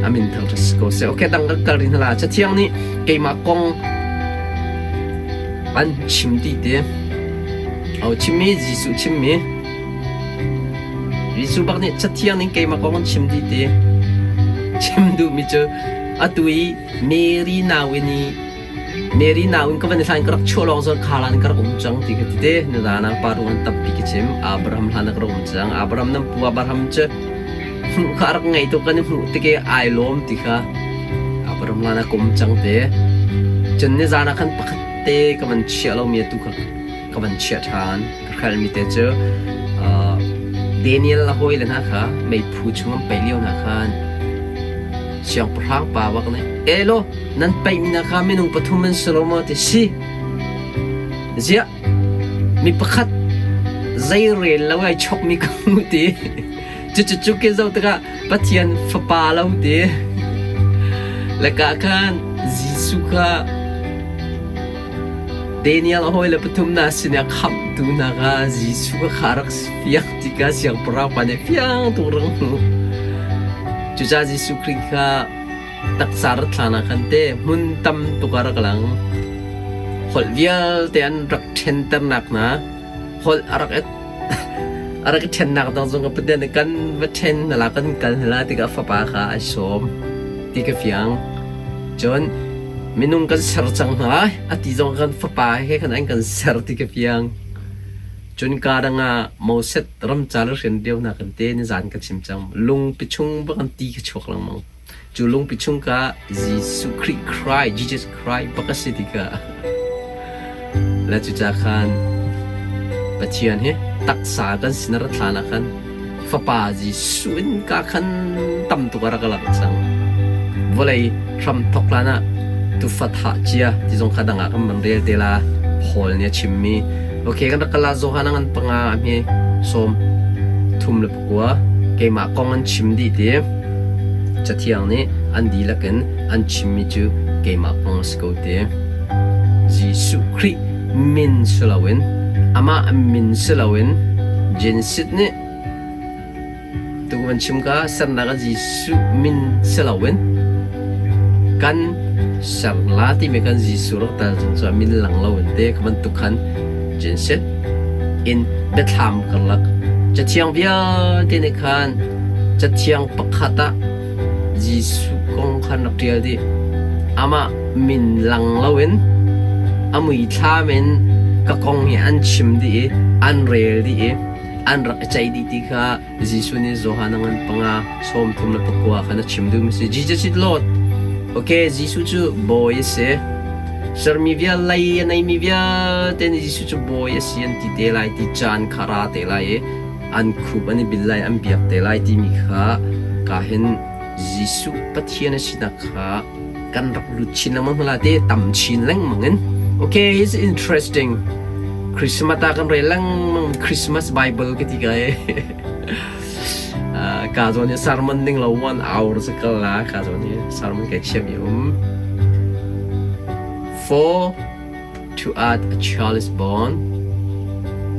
A min thangṭhat si ko seh. Okay, dang kan kal rih hna la. Cathiang nih keimah kong an chim ti te. Au chimmi Jesuh chimmi. Jesuh bak nih Cathiang ning keimah kong an chim ti te. Chim duhmi cu atu i Mary nau in i Mary nau in ka van i hlan ka rak chuah lawng zawn kha lan ka rak um cang ti ka ti te. Nizan ah pa ruang tampi ka chim. Abraham hlan ah ka rak um cang. Abraham nan pu Abraham cu hmuh kha a rak ngei tuk kan i hmuh tik i ai lawm ti kha Abraham hlan ah ka um cang te. Cun nizan ah khan pakhat te ka van chiah lomi atu kha ka van chiah ṭhan. Ka hrelmi te cu Daniel a hawile hna kha meiphu chung an paih lio hna khan siangpahrang pa bak nih elaw nan paihmi hna kha minung pathum an si lo maw ti si ziah mi pakhat zei rel lo ai chokmi ka hmu ti cucu cu ke zoh tikah Pathian fapa lo ti le ka khan Jesuh kha Daniel a hawile pathum hna sinah khamhtu hna kha Jesuh kha rak fiang ti kha siangpahrang pa nih fiang tuk rak hmuh. Cucaah Jesuh Khrih kha taksa rat hlan ah khan te hmun tam tuk ah rak lang. Holh vialte an rak ṭhenternak hna, holh a rak a rak i ṭhennak dang zong ka Pathian nih kan va ṭhen hna la, kan kal hna la tikah fapa kha ai sawm ti ka fiang. Cun minung kan ser cang hna a ti zong kan fapa he khan an kan ser ti ka fiang. Cun kaa dang ah Moses ramcar rian lio hna kan te nizan ka chim cang. Lungpi chung bak an ti ka chuak lengmang. Cu lungpi chung ka Jesuh Khrih Christ, Jesus Christ bak a si tikah le cucaah khan Pathian hi taksa kan sin a rat hlan ah khan Fapa Jesuh in ka khan tam tuk a rak lang cang. Vawlei hram thok hlan ah tufa thah cia ti zong kha dang ah kan van rel te la Paul nih a chimmi. Okay, kan rak kal ah Johan a ngan panga a hme sawm thum le pakua keimah kong an chim dih ti Cathiang nih an dihlak in an chimmi cu keimah kong a si ko ti. Jesuh Khrih min si loin amah min si loin Genesis nih tu van chim ka sernak ah Jesuh min si loin kan ser la timi kan Jesuh rak tal chung cu min lang loin te ka bantuk khan Genesis in biathlam karlak Cathiang vialte nih khan Cathiang pakhat ah Jesuh kong khan rak ṭial dih. Amah min lang loin a muithlam in ka kong hi an chim dih i an rel dih i an rak i ceih dih ti kha Jesuh nih Johan a ngan panga 39 khan a chim duhmi si. Jesus is Lord. Okay, Jesuh cu bawi a si. Sermi vial lei a neimi vialte nih Jesuh cu bawi a si an ti te lai ti caan kha ra te lai i an khup an i bil lai an biak te lai timi kha ka hin Jesuh Pathian a sinak kha kan rak lut chin lengmang hna te tam chin lengmang in. Okay, it's interesting. Christmas ta kan rel lengmang Christmas Bible ka ti ka e. Ka zawn hi sermon ding lo one hour sa kal la ka zawn hi sermon kai chiam i um. For To add a child is born,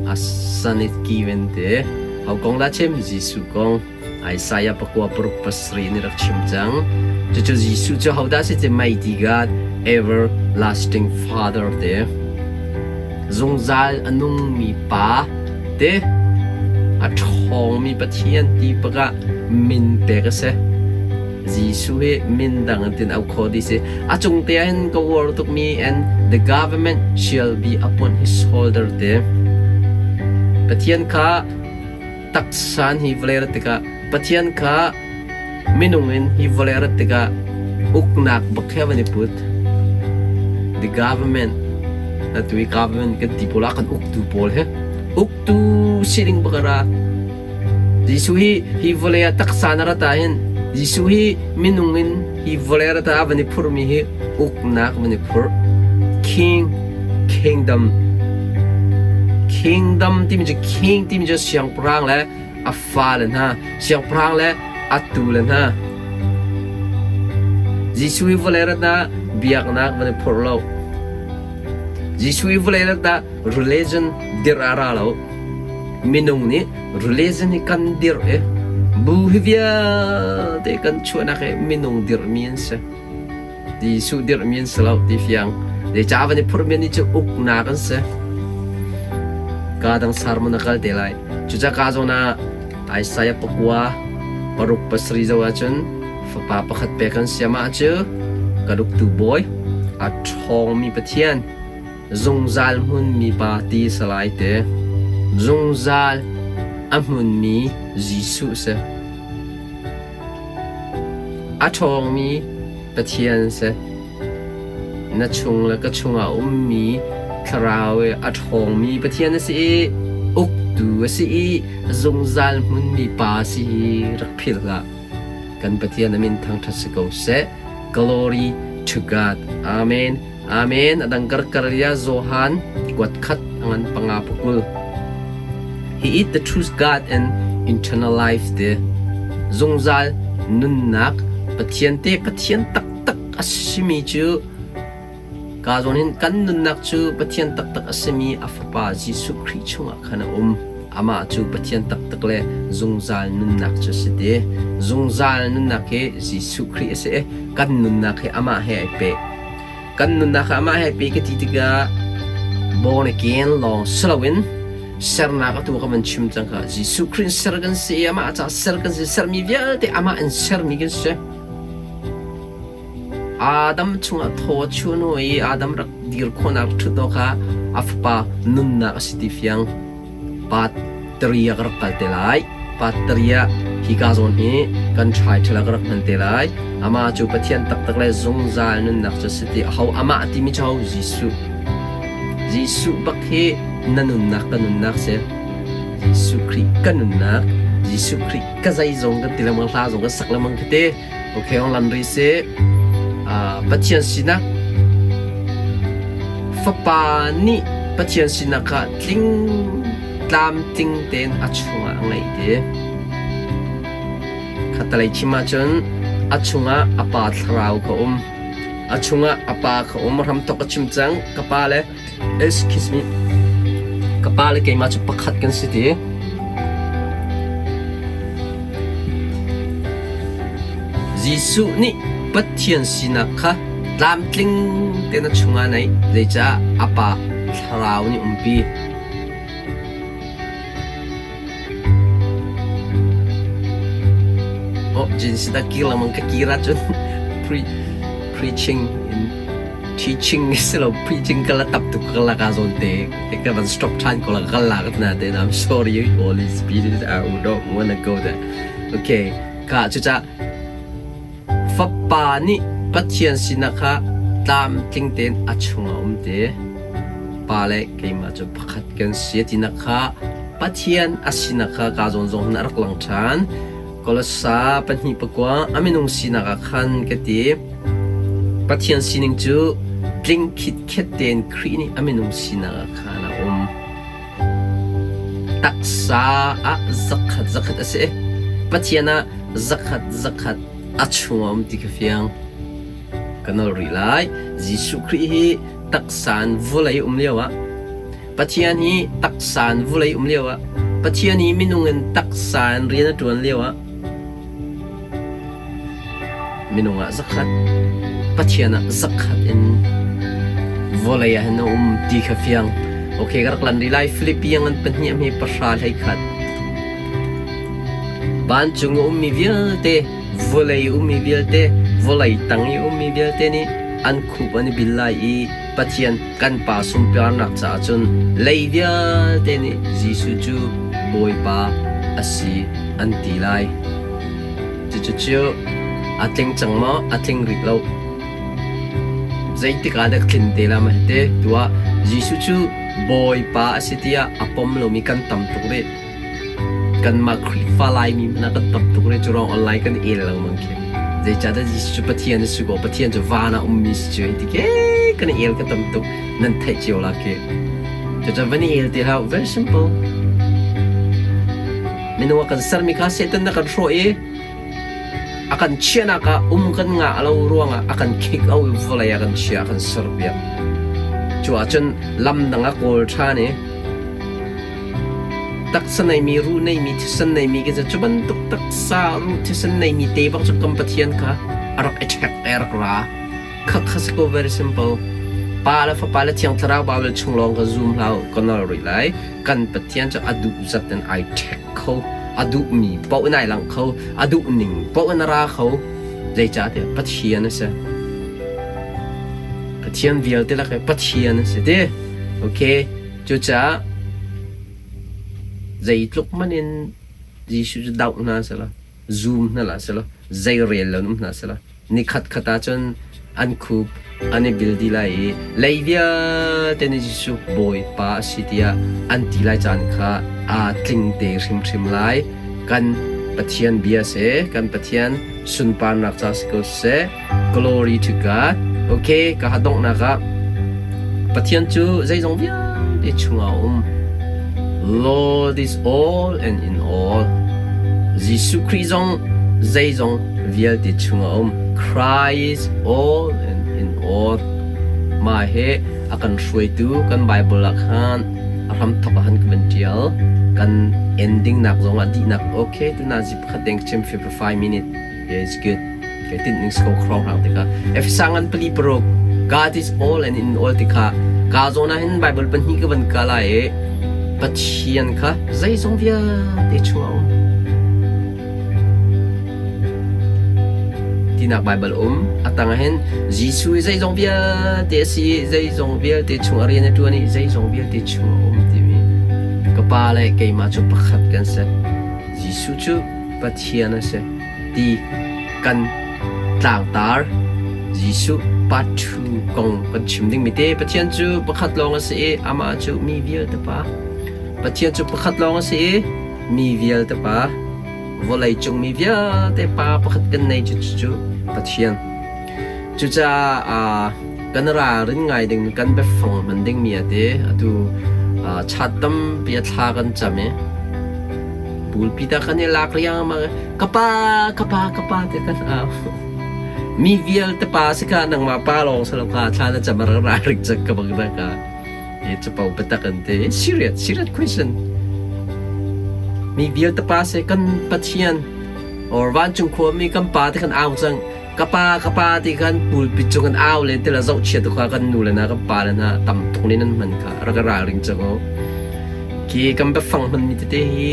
a son is given te. Ho kong dah chim? Jesuh kong. Isaiah pakua paruk pasarih nih rak chim cang. Cucu Jesuh cu hodah si ti Mighty God, Everlasting Father te. Zungzal a nungmi Pa te. A ṭhawngmi Pathian ti pakah min pek a si. Jesuh hi min dang in tin au kho dih si. A cung te ah hin ka uar tukmi and the government shall be upon his shoulder te. Pathian kha taksan hi vawlei rat tikah Pathian kha minung in hi vawlei rat tikah uknak bak he van i put. The government atu i government kan ti pawl ah kan uktu pawl he uktu sining bak a ra. Jesuh hi hi vawlei ah taksa na rat ahhin Jesuh hi minung in hi vawlei rat ah a van i phurhmi hi uknak van i phurh. King, kingdom. Kingdom timi cu king timi cu siangpahrang le a fale hna, siangpahrang le a tule hna. Jesuh hi vawlei rat ah biaknak van i phurh lo. Jesuh hi vawlei rat ah religion dirh ah ra lo. Minung nih religion hi kan dirh i Bu hi vialte kan chuahnak hi minung dirhmi an si. Jesuh dirhmi an si lo ti fiang. Zeicah van i phurhmi nih cu uknak an si. Ka dang sermon a kal te lai. Cucaah ka zawn ah Isaiah pakua paruk pasarih zoh ahcun fapa pakhat pek an si. Amah cu ka uktu bawi, a ṭhawngmi Pathian, zungzal hmunmi pa ti si lai te. Zungzal a hmunmi Jesuh si. A ṭhawngmi Pathian si. Na chung le ka chungah a ummi thlarau i a ṭhawngmi Pathian a si i uktu a si i zungzal hmunmi Pa a si hi rak philh hlah. Kan Pathian a min thangṭhat si ko seh. Glory to God. Amen. Amen. A dang karkaria Johan kuat khat angan panga pakul. He is the true God and eternal life te. Zungzal nunnak Pathian te Pathian taktak a simi cu ka zawn hin kan nunnak cu Pathian taktak a simi a Fapa Jesuh Khrih chungah khan a um. Amah cu Pathian taktak le zungzal nunnak cu a si te. Zungzal nunnak hi Jesuh Khrih a si i kan nunnak hi amah he ai peh. Kan nunnak hi amah he ai peh ka ti tikah born again lawng si loin sernak atu ka van chim cang kha Jesuh Khrih in ser kan si i amah caah ser kan si sermi vialte amah in sermi kan si. Adam chungah thaw a chuah hnu i Adam rak dir khawhnak rak ṭhut awk kha a fapa nunnak a si ti fiang. Patria ka rak kal te lai. Patria hika zawn hi kan ṭhai ṭhal ka rak hman te lai. Amah cu Pathian taktak le zungzal nunnak cu a si ti. Aho amah timi cu ho? Jesuh. Jesuh bak hi na nunnak ka nunnak si. Jesuh Khrih ka nunnak. Jesuh Khrih ka zeizong kan ti lengmang hla zong kan sak lengmang khi te. Okay, ong lam ri si. Pathian sinak Fapa nih Pathian sinak kha tling tlamtling tein a chungah a ngeih ti. Khatalei chim ahcun a chungah a pa thlarau kha um. A chungah a pa kha um. Hramthok a chim cang. Ka pa le Excuse me. Ka pa le keimah cu pakhat kan si ti. Jesuh nih Pathian sinak kha tlamtling tein a chungah a neih. Zeicah a Pa Thlarau nih umpi. Oh, jinsi dah kir lengmang ka kir ahcun pre preaching in teaching si lo preaching ka la tap tuk ka la ka zawn te ka van stop than ko la ka la ka na te I'm sorry Holy Spirit I don't wanna go there okay ka cu ca Fapa nih Pathian sinak kha tlamtling tein a chungah a um te. Pa le keimah cu pakhat kan si tinak kha Pathian a sinak kha ka zawn zong hin a rak lang ṭhan. Kolosa pahnih pakua a minung sinak ah khan ka ti. Pathian sining cu tling khitkhet tein Khrih nih a minung sinak ah khan a um. Taksa ah zakhat zakhat a si. Pathian ah zakhat zakhat a chung a um ti kha fiang. Ka nol rih lai. Jesuh Khrih hi taksa in vawlei um lio ah Pathian hi taksa in vawlei um lio ah Pathian hi minung in taksa in rian a ṭuan lio ah Minung ah zakhat, Pathian ah zakhat in vawlei ah hin a um ti kha fiang. Okay, ka rak lan rih lai. Philippi an pahnih hme pahra hlei khat. Vancung a ummi vialte, vawlei ummi vialte, vawlei tang i ummi vialte nih an khup an i bil lai i Pathian kan Pa sunparnak caah cun lei vialte nih Jesuh cu Bawipa a si an ti lai. Cucu a tling cang maw? A tling rih lo. Zeitik ah dah tlin te lai ma te tuah Jesuh cu Bawipa a si tiah a pom lomi kan tam tuk rih. Kanmah Khrihfa Laimi hmanh ah kan tam tuk rih. Cu ruang online kan el lengmang khi. Zeicahtiah Jesuh cu Pathian a si ko. Pathian cu van ah ummi si cu hei ti ke kan el ka tam tuk. Nan theih cio la khi. Cucu van i el ti hlah. Very simple. Minung a kan sermi kha Satan na kan hrawh i a kan chiahnak ah um kan ngah lo ruangah a kan khik o i vawlei a kan chia a kan serpiak. Cu ahcun lam dang a kawl ṭhan i Taksa neimi, ruh neimi, thisen neimi khi cu bantuk taksa, ruh, thisen neimi te bak cu kan Pathian kha a rak i ṭhek i a rak ra. Kha kha si ko very simple. Pa le Fapa le Thiang Thlarau Bible chung lawng ka zum hlah u, ka nol rih lai. Kan Pathian cu a duh zat in ai ṭhek kho, a duhmi paoh in ai langh kho, a duh ning paoh in a ra kho. Zeicahtiah Pathian a si. Pathian vialte lak i Pathian a si ti. Okay, cucaah zeitluk hmanh in Jesuh cu doh hna selaw, zum hna hlah selaw, zeirel lo in um hna selaw, nikhat khat ahcun an khup an i bil dih lai i lei vialte nih Jesuh Bawipa a si tiah an ti lai caan kha aa tling te hrimhrim lai. Kan Pathian bia si, kan Pathian sunparnak ca si ko seh. Glory to God. Okay, ka donghnak ah Pathian cu zeizong vialte chungah a um. Lord is all and in all. Jesuh Khrih zong zeizong vialte chungah a um. Christ all and in all. Mah he a kan hruaitu kan Bible ah khan a hramthok ah han ka van ṭial. Kan ending nak zong ah dihnak okay tuna zi pakhat deng chim 55 minute. Yeah, it's good. Kei tinh ning sko khrong rang tikha Efesa ngan pali paruk God is all and in all tikha ka zawn ah hin Bible pahnih ka van ka lai i Pathian kha zeizong vialte chung a um tinak Bible um atang ah hin Jesuh i zeizong vialte a si i zeizong vialte chung a rian a ṭuan i zeizong vialte chung a um timi ka pa le keimah cu pakhat kan si Jesuh cu Pathian a si ti kan tlangtar Jesuh part 2 kong kan chim dingmi te Pathian cu pakhat lawng a si i amah cu mi vialte pa Pathian cu pakhat lawng a si i mi vialte pa vawlei cung mi vialte pa pakhat kan nei cu cu Pathian cucaah kan ralrin ngai ding kan biafang hman dingmi a ti atu chat tampi a thla kan cam i Pulpi ta kan i lak riangmang i ka pa ka pa ka pa ti kan au. Mi vialte pa si kha nangmah pa lawng si lo kha thla na cam rak ra rik cang ka bang na ka. E capo biatak an ti. Serious serious question. Mi vialte pa si kan Pathian or vancung khuami kan pa ti kan au cang. Ka pa ka pa ti kan pulpit cung kan au len ti la zohchia tu kha kan nu le na kan pa le na tam tuk nin an hman kha rak ra ring cang o. Khi kan biafang hmanmi tete hi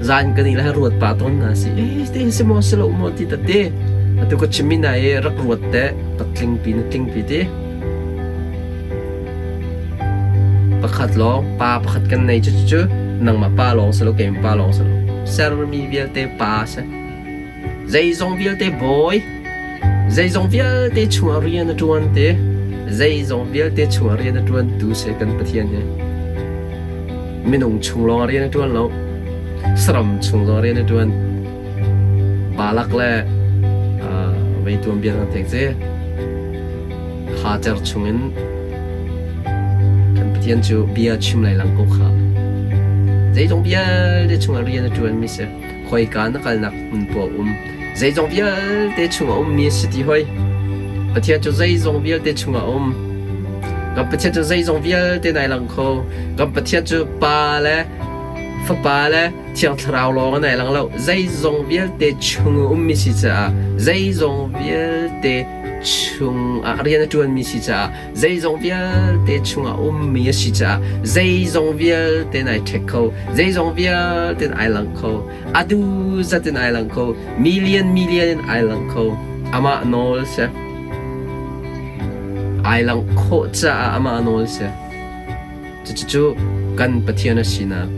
zan kan i le ruat pah tawn hna si. Eh, te si maw si lo maw ti tete. Atu ka chimmi na i rak ruat te patling pi na tling pi ti. Pakhat lawng pa pakhat kan nei cu cu nangmah pa lawng si lo keimah pa lawng si lo. Sermi vialte pa si. Zeizong vialte bawi, zeizong vialte chungah rian a ṭuan te, zeizong vialte chungah rian a ṭuantu si kan Pathian hi. Minung chung lawng rian a ṭuan lo, saram chung zong rian a ṭuan. Balak le uh, vei tuanbia hna thek ci. Kha cer chungin kan Pathian cu bia chim lai lang ko kha. Zeizong vialte chungah rian a ṭuanmi si. Khoika na kalnak hmun poah um. Zeizong vialte chungah ummi a si ti hoi. Pathian cu zeizong vialte chungah um. Kan Pathian cu zeizong vialte nai lang kho. Kan Pathian cu Pa le Fapa le Thiang Thlarau lawng nai lang lo. Zeizong vialte chung ummi si caah zeizong vialte chungah rian a ṭuanmi si caah zeizong vialte chungah ummi a si caah zeizong vialte in ai ṭhek kho zeizong vialte in ai lang kho a du zat in ai lang kho million million in ai lang kho amah nawl si ai lang khawh caah amah nawl si Cucu kan Pathian a sinak.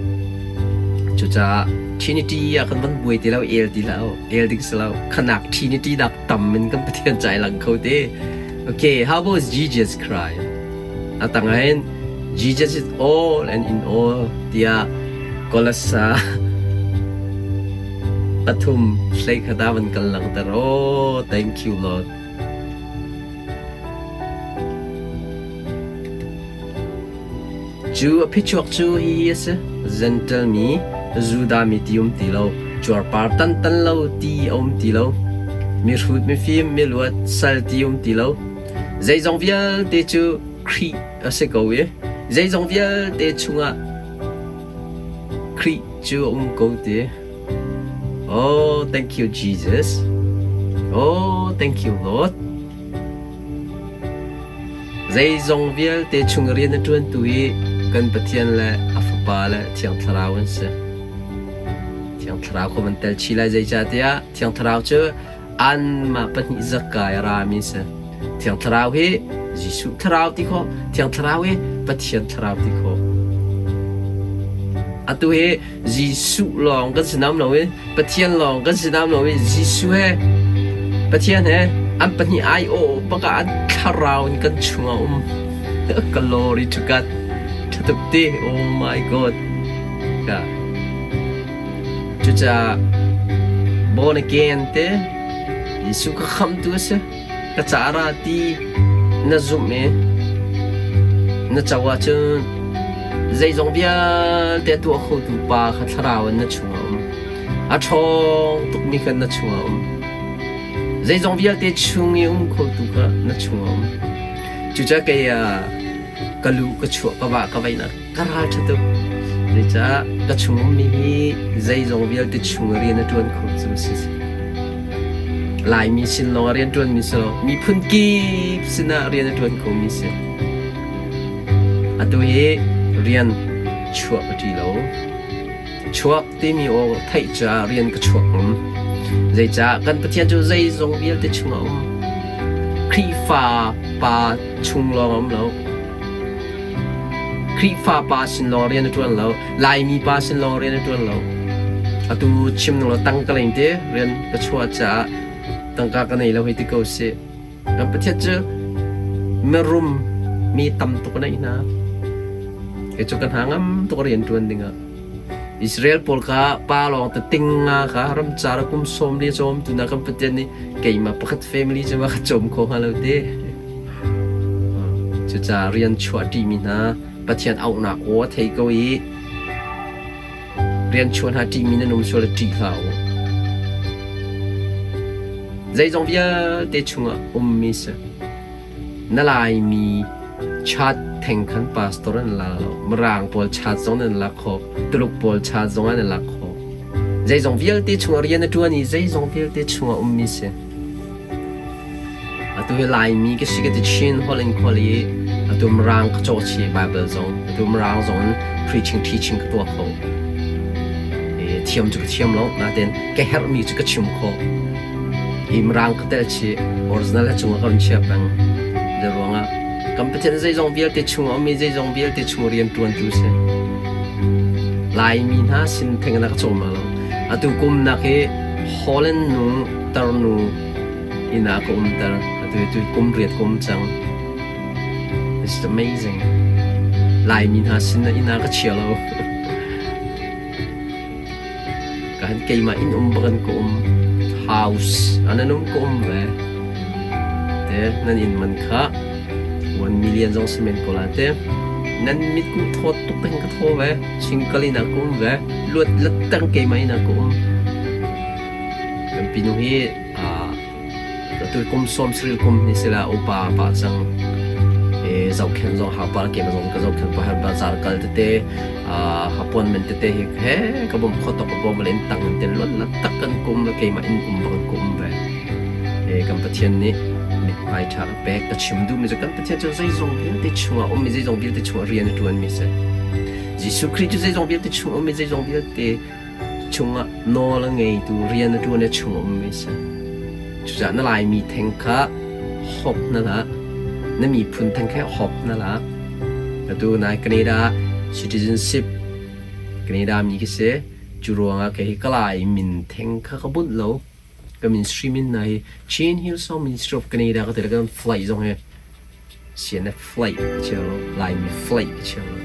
Cucaah Trinity ah kan van buai ti lo, el ti lo, el ding si lo. Khanak Trinity nak tam in kan Pathian cai lang kho te. Okay, how about Jesus Christ? A tangah Jesus is all and in all tiah Kolasa pathum hlei khata van kal langter. Oh, thank you Lord. Cu a phichuak cu hihi a si: Jentail mi, Judah mi ti um ti lo, cuarpar tantan lo ti a um ti lo, mihrut mifim miluat sal ti um ti lo. Zeizong vialte cu Khrih a si ko i zeizong vialte chungah Khrih. cu a um ko ti. Oh, thank you Jesus. Oh, thank you Lord. Zeizong vialte chung rian a ṭuantu hi kan Pathian le a Fapa le Thiang Thlarau an si. Thiang Thlarau kha van tel chih lai zeicahtiah Thiang Thlarau cu anmah pahnih zakai a rami a si. Thiang Thlarau hi Jesuh Thlarau ti khawh, Thiang Thlarau hi Pathian Thlarau ti khawh. Atu hi Jesuh lawng kan si nam lo i Pathian lawng kan si nam lo i Jesuh he Pathian he an pahnih ai aw bak ah an thlarau in kan chungah um. Glory to God. Ṭha ti. Oh my God. Ka. Cucaah born again te Jesuh ka khamtu a si. Ka ca ra ti na zumh i na co ahcun zeizong vialte tuah khotu Pa kha thlarau in na chungah um. A ṭhawng tukmi kha na chungah um. Zeizong vialte chung i um khotu kha na chungah um. Cucaah kei ka lu ka chuah ka vah ka veihnak ka ral ṭha tuk. Zeicah ka chung ummi hi zeizong vialte chung rian a ṭuan kho cu si. Laimi sin lawng ah rian ṭuanmi si lo, miphun kip sinah rian a ṭuan khomi si. Atu hi rian chuah ka ṭi lo. Chuak timi aw theih caah rian ka chuak ngam. Zeicah kan Pathian cu zeizong vialte chungah a um. Khrihfa pa chung lawng a um lo. Khrihfa pa sin lawng rian a ṭuan lo. Laimi pa sin lawng rian a ṭuan lo. Atu chim ning law tangka lei te rian ka chuah caah tangka ka nei lo hei ti ko sih. Kan Pathian cu mirum mi tam tuk a neih hna. Kei cu ka hna ngam tuk rian ṭuan dingah. Israel pawl kha pa lawng te ting nga kha ramcar kum sawm li cawm tu na kan Pathian nih keimah pakhat family cu ma ka cawm kho hnga lo te. Cucaah rian chuah ṭimi hna Pathian auhnak aw a thei ko i rian chuah hna ṭihmi nan um sual ṭih hlah u. Zeizong vialte chungah ummi si. Na Laimi chat theng khan pastor an la lo. Mirang pawl chat zong nan lak khawh. Tuluk pawl chat zong an lak khawh. Zeizong vialte chungah rian a ṭuan i zeizong vialte chungah ummi si. Atu hi Laimi ka si ka ti chin holh in khual i atu Mirang ka cawh chih Bible zong atu Mirang zong in preaching teaching ka tuah kho. E, thiam cu ka thiam lo nain ka herhmi cu ka chim khawh. Hi Mirang ka tel chih original a cungah ka run chia peng. Zei ruangah kan Pathian zeizong vialte chungah ummi zeizong vialte chung rian ṭuantu si. Laimi hna sin theng na ka cawm lo. Atu kum nak hi Holland nu tarnu inn ah ka umter. Atu tu kum riat ka um cang. It's amazing. Laimi hna sin inn ah ka chia lo. Ka han keimah inn um bakan ka um. House anan um ka um ve. Te nan inn man kha 1 million zong simen ko la te. Nan mit ku thawt tuk teng ka thaw ve. Singkalin ah ka um ve. Luat lat tang keimah inn ah ka um. Kan pinu hi atu kum sawm sarih kum ni sila upa pah cang e zohkhenh zong hau pah keimah zong ka zohkhenh pah har bazar kal tete appointment tete hi he ka bawm kho tok ka bawm le in tang in te luat la tak kan kum le keimah in um bang ka um ve e kan Pathian nih mithmai ṭha ka pek ka chim duhmi cu kan Pathian cu zeizong vialte chungah um i zeizong vialte chungah rian a ṭuanmi si Jesuh Khrih cu zeizong vialte chung um i zeizong vialte chungah nawl a ngeitu rian a ṭuan i a chung a ummi a si. Cucaah na Laimi theng kha hawp hna hlah. Na miphun theng kha hawp hna hlah. Atu nai Canada citizenship Canada mi ka si. Cu ruangah kei hi ka Lai min theng kha ka bunh lo. Ka ministry min hna hi Chin Hillsong Ministry of Canada ka ti le kan flight zong hi CNF flight a chia lo, Laimi flight a chia lo.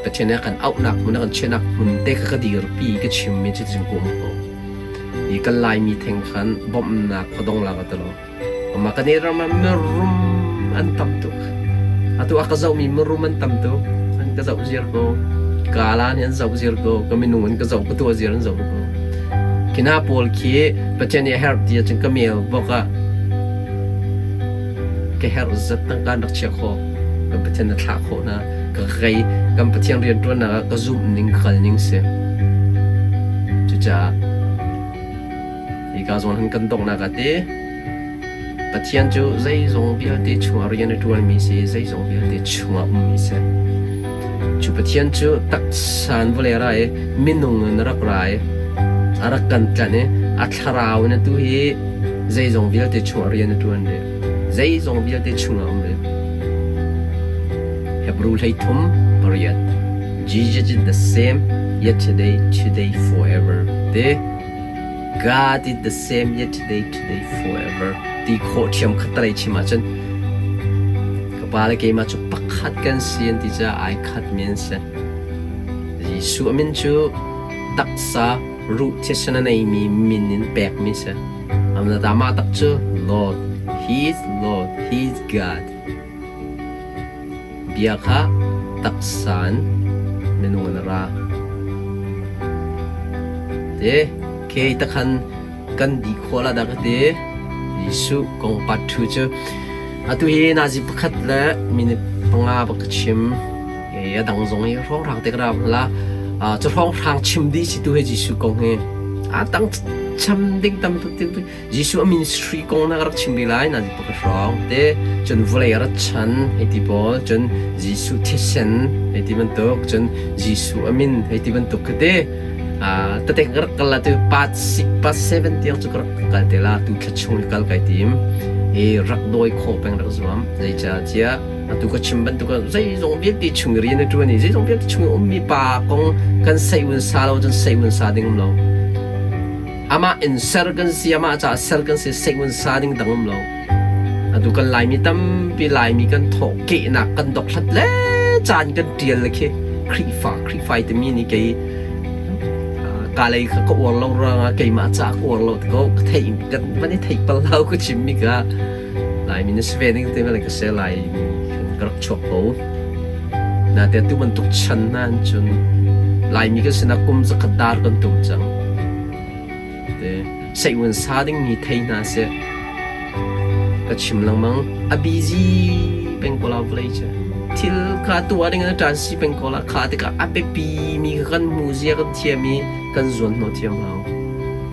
Pathian nih a kan auhnak hmun, a kan chiahnak hmun te kha ka dirpi, ka chimmi cu cun ka um ko. Hi kan Laimi theng khan bawmhnak ka dong la ka ti lo. Amah kan i ram ah mirum an tam tuk. Atu a ka zohmi mirum an tam tuk. An ka zoh ziar ko. Kala nih an zoh ziar ko. Ka minung in ka zoh, ka tuah ziar an zoh ko. Khi hna pawl khi Pathian nih a herh ti ahcun ka mail bawk ah ka herh zat tangka an rak chiah khawh. Kan Pathian na thlah khawh hna. Ka kei kan Pathian rianṭuannak ah ka zumh ning ka kal ning si. Cucaah hika zawn han kan donghnak ah te Pathian cu zeizong vialte chungah rian a ṭuanmi si, zeizong vialte chungah ummi si. Cu Pathian cu taksa in vawlei a ra i minung in a rak ra i a rak kan tlanh i a thlarau in atu hi zeizong vialte chungah rian a ṭuan rih. Zeizong vialte chungah um rih. Hebrew 33:8 Jesus is the same yesterday, today, forever. Te God is the same yesterday, today, forever. Ti khawh ṭhiam kha talei chim ahcun ka pa le keimah cu pakhat kan si an ti caah ai khat mi an si. Jesuh a min cu taksa ruh thisen a neimi min in pekmi si. Amah tak cu Lord, He is Lord, He is God. Bia kha taksa in minung in a ra. Te ke takhan kan di khawh la dah ka ti. Jesuh kong part 2 cu atu hi nazi pakhat le minute panga bak ka chim. E a dang zong hi hrawnghrang te ka ra la. Cu hrawnghrang chim dih si tu hi Jesuh kong hi. A tang cham ding tam tuk Jesuh a ministry kong na ka rak chim rih lai nazi pakhat hrawng te cun vawlei a rat chan hei ti pawl cun Jesuh thisen hei ti bantuk cun Jesuh a min hei ti bantuk kha te tete ka rak kal la tu part 6 part 7 tiang cu ka rak kal te la tu thla chung kal kai tim i rak dawi khawh peng rak zuam zeicahtiah atu ka chim bantuk zeizong vialte chung rian a ṭuan i zeizong vialte chung i ummi pa kong kan sei un sa lo cun sei un sa ding um lo Amah in ser kan si, amah caah ser kan si, seihmun sa ding dang um lo. Atu kan Laimi tampi Laimi kan thawh kehnak kan dokhlat le caan kan ṭial le khi Khrihfa Khrihfa i timi nih kei ka lei kha ka uar lo ruangah keimah caah ka uar lo ti ko ka theih kan van i theih pal lo ka chimmi ka Laimi na si ve ning te ka se Laimi kan ka rak chuak ko. Naite tu bantuk chan hna in cun Laimi kan sinah kum zakhat dar kan tum cang. Te seihun sa dingmi thei hna seh. Ka chim lengmang. A busy peng ko la vawlei cu. Thil kha tuah ding in a ṭan si peng ko la kha tikah a biapi mi kha kan hmu zia kan thiam i kan zuan hnawh thiam hau.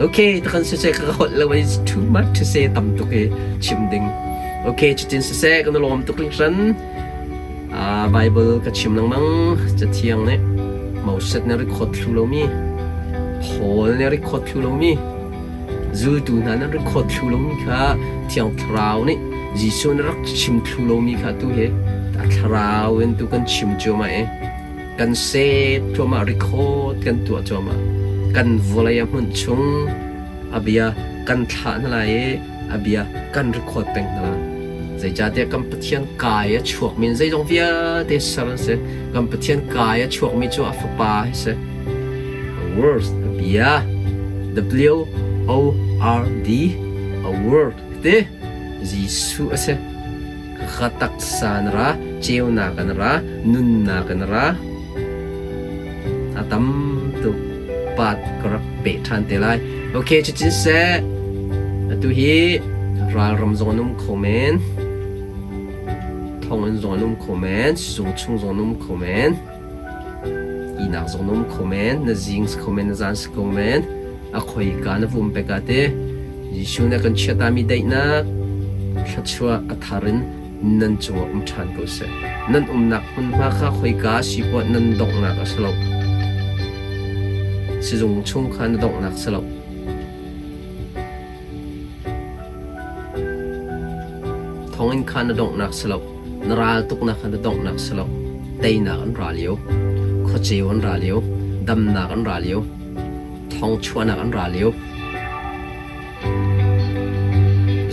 Okay, ta kan siseh ka holh lo it's too much to say tam tuk i chim ding. Okay, cutin siseh kan lawm tuk hringhran. Bible ka chim lengmang. Cathiang nih Moses nih record thlu lomi, Paul nih record thlu lomi, zultu hna nih record thlu lomi kha Thiang Thlarau nih Jesuh nih rak chim thlu lomi kha tu hi a thlarau in tu kan chim cuahmah i kan save cuahmah, record kan tuah cuahmah. Kan vawlei a hmunh chung a bia kan thlah hna lai i a bia kan record peng hna. Zeicahtiah kan Pathian kai a chuakmi in zeizong vialte ser an si. Kan Pathian kai a chuakmi cu a Fapa hi si. A words, a bia, W O R D, a word ti Jesuh a si. Ka taksa na ra, ceunak an ra, nunnak an ra. A tam tuk pat ka rak peh ṭhan te lai. Okay, cutin seh. Atu hi ralram zong an um kho men. Thonginn zong an um kho men. Sizung chung zong an um kho men. Ihnak zong na um kho men. Na zing si kho men, na zan si kho men. A khoika na vum pek ah te Jesuh nih a kan chiatami daihnak thluachuah a thar in nan cungah um ṭhan ko seh. Nan umnak hmunhma kha khoika a si poah nan donghnak a si lo. Sizung chung kha na donghnak si lo. Thonginn kha na donghnak si lo. Na ral tuknak kha na donghnak si lo. Teinak an ra lio. Khuaceu an ra lio. Damnak an ra lio. Thawngchuahnak an ra lio.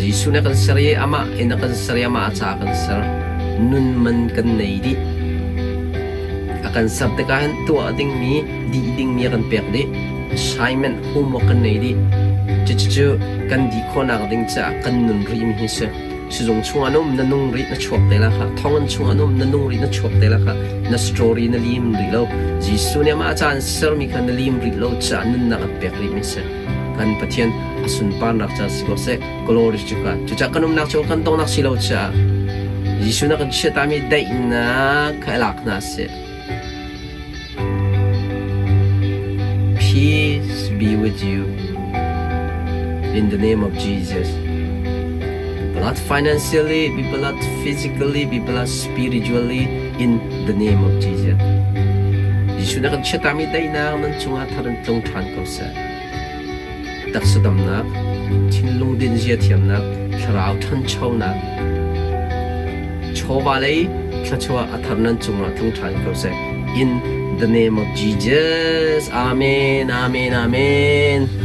Jesuh nih a kan ser i amah in a kan ser i amah caah a kan ser. Nun man kan nei dih. A kan ser tikah hin tuah dingmi, dih dingmi a kan pek dih. Assignment, homework kan nei dih. Cucu kan dih khawhnak ding caah kan nun rihmi hi si. Sizung chungah na um, na nung rih, na chuak te la kha. Thonginn chungah na um, na nung rih, na chuak te la kha. Na story na lim rih lo. Jesuh nih amah caah an sermi kha na lim rih lo caah nunnak an pek rihmi si. Kan Pathian a sunparnak ca si ko seh. Glory to God. Cucaah kan umnak cu kan donghnak si lo caah. Jesuh na kan chiatami daihnak kha i lak hna seh. Peace be with you. In the name of Jesus. Be blessed financially, be blessed physically, be blessed spiritually in the name of Jesus. Jesuh na kan chiatami daihnak nan cungah thar in tlung ṭhan ko seh. Taksa damnak, thinlung dinzia thiamnak, thlarau ṭhanchonak, chawva lei thluachuah a thar nan cungah tlung ṭhan ko seh. In the name of Jesus. Amen. Amen. Amen.